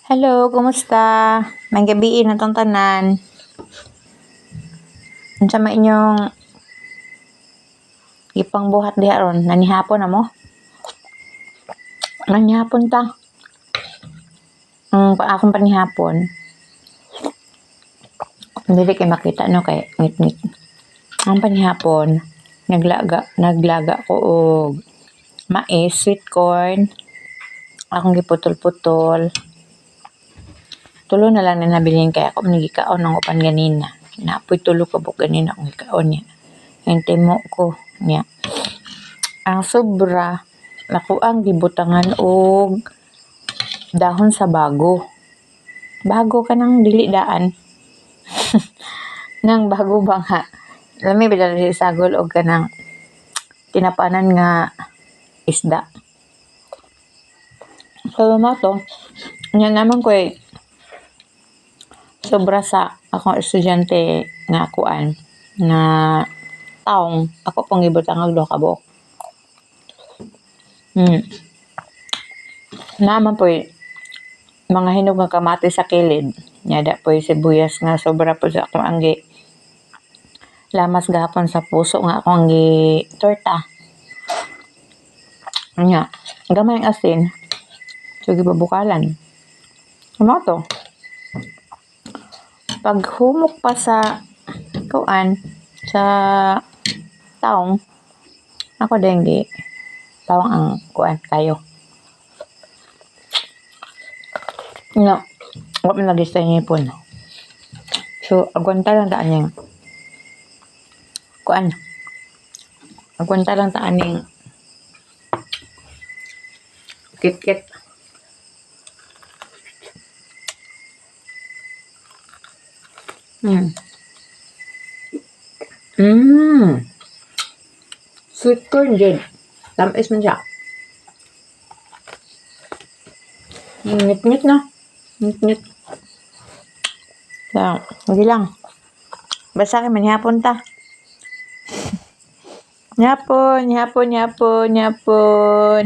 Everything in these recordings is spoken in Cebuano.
Hello, kumusta? Maayong gabii natong tanan. Unsa may inyong gipangbuhat diha ron? Nanihapon na mo? Nanihapon ta. Ang akong panihapon. Dili kay makita, no, kay ngit-ngit. Ang panihapon, naglaga ko og mais, sweet corn. Akong giputol-putol. Tulo na lang na nabilin kay ako man gikaon ang uban ganina. Napoy tulo ka buok ganina akong gikaon niya. Ang timo ko niya. Ang sobra, ako ang gibutangan og dahon sa bago. Bago ka nang dili daan. Nang bago ba nga? Lami ba dali sagol og kanang tinapanan nga isda. So mao to, nya naman ko sobra sa akong estudyante nga kuan nga taong ako pong gibutang og duha ka buok. Naman po'y mga hinog nga kamatis sa kilid. Nya da po'y sibuyas nga sobra po sa akong anggi lamas gahapon sa puso nga akong gi torta. Nya, gamay ang asin. So gipabukalan. Mao to. Paghumok pa sa kuan sa taong ako din gi tawang ang kuan kayo. No, wa man lagi sa ngipon. So agwanta lang ta aning kuan. Agwanta lang ta aning kit-kit. Sweet corn jud. Tamis man siya. Ngit-ngit na. Ngit-ngit. So, hindi lang. Basta kay manihapon ta. Nyapon, nyapon, nyapon, nyapon.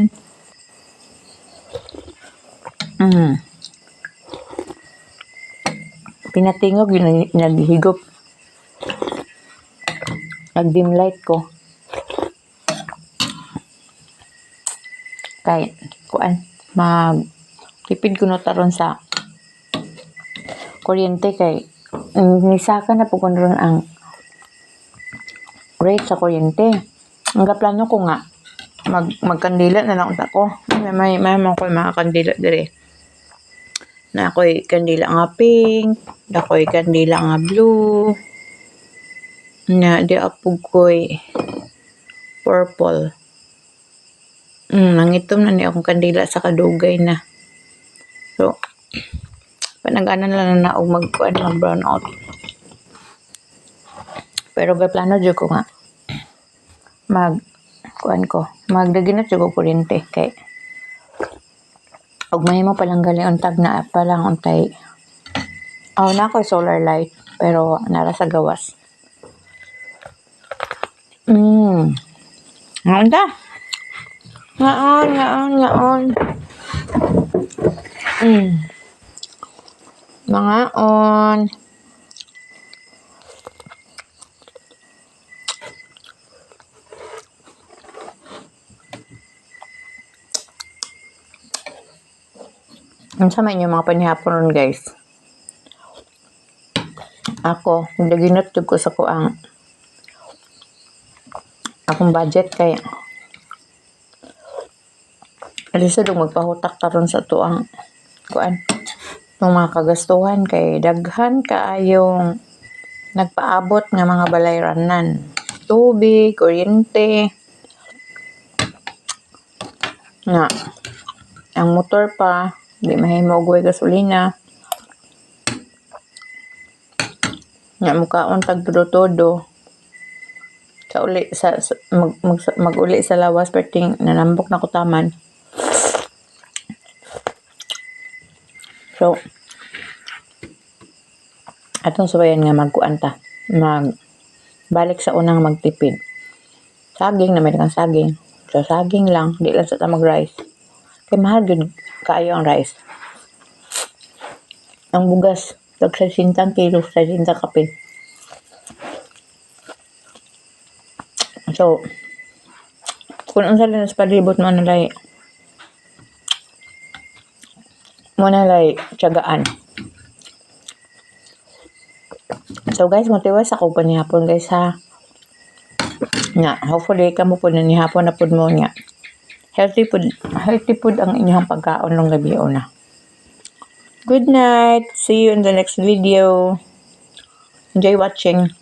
Pinatingog yun, naghigop. Nag-dim light ko. Kay, kuan, mag tipid ko no taron sa kuryente kay nisaka na po ko ron ang rate sa kuryente. Ang gaplano ko nga magkandila na lang unta ko. May man ko mga kandila dire. Na ako'y kandila nga pink, na ako'y kandila nga blue. Na di apog ko'y purple. Nangitom na ni akong kandila sa kadugay na. So, panaganan lang na og magkuan, mag brown out. Pero gaplano jud ko nga mag kuan ko, magdaginot jud ko kuryente kay og mahimo palang gali untag na palang untay. Oh, na ako'y solar light pero nara sa gawas. Ngaon ta? Ngaon, ngaon, ngaon. Mangaon. Unsa man inyong mga panihapon ron, guys? Ako, daginot jud ko sa kuang akong budget kay lisod og magpahutak karon sa tuang kuan ng mga kagastuhan kay daghan kaayong nagpaabot nga mga balayranan, tubig, kuryente nga ang motor pa di mahimo og way gasolina nga mukaon tag todo-todo sa uli sa mag, mag, mag-uli sa lawas perting nanambok na ko taman. So atong suwayan nga magkuan ta, mag balik sa unang magtipid. Saging na may kang saging. So saging lang, di lang sa ta mag rice. Kay mahal gyud kaayo ang rice. Ang bugas, tag 60 kilo, 60 kapil. So, kung unsa lang sa palibot mo na lay tiyagaan. So guys, motiwas ako pa nihapon, guys, ha. Nga, hopefully kamo pud na nihapon na pud mo nga. Healthy food ang inyong pagkaon ng gabi una. Good night. See you in the next video. Enjoy watching.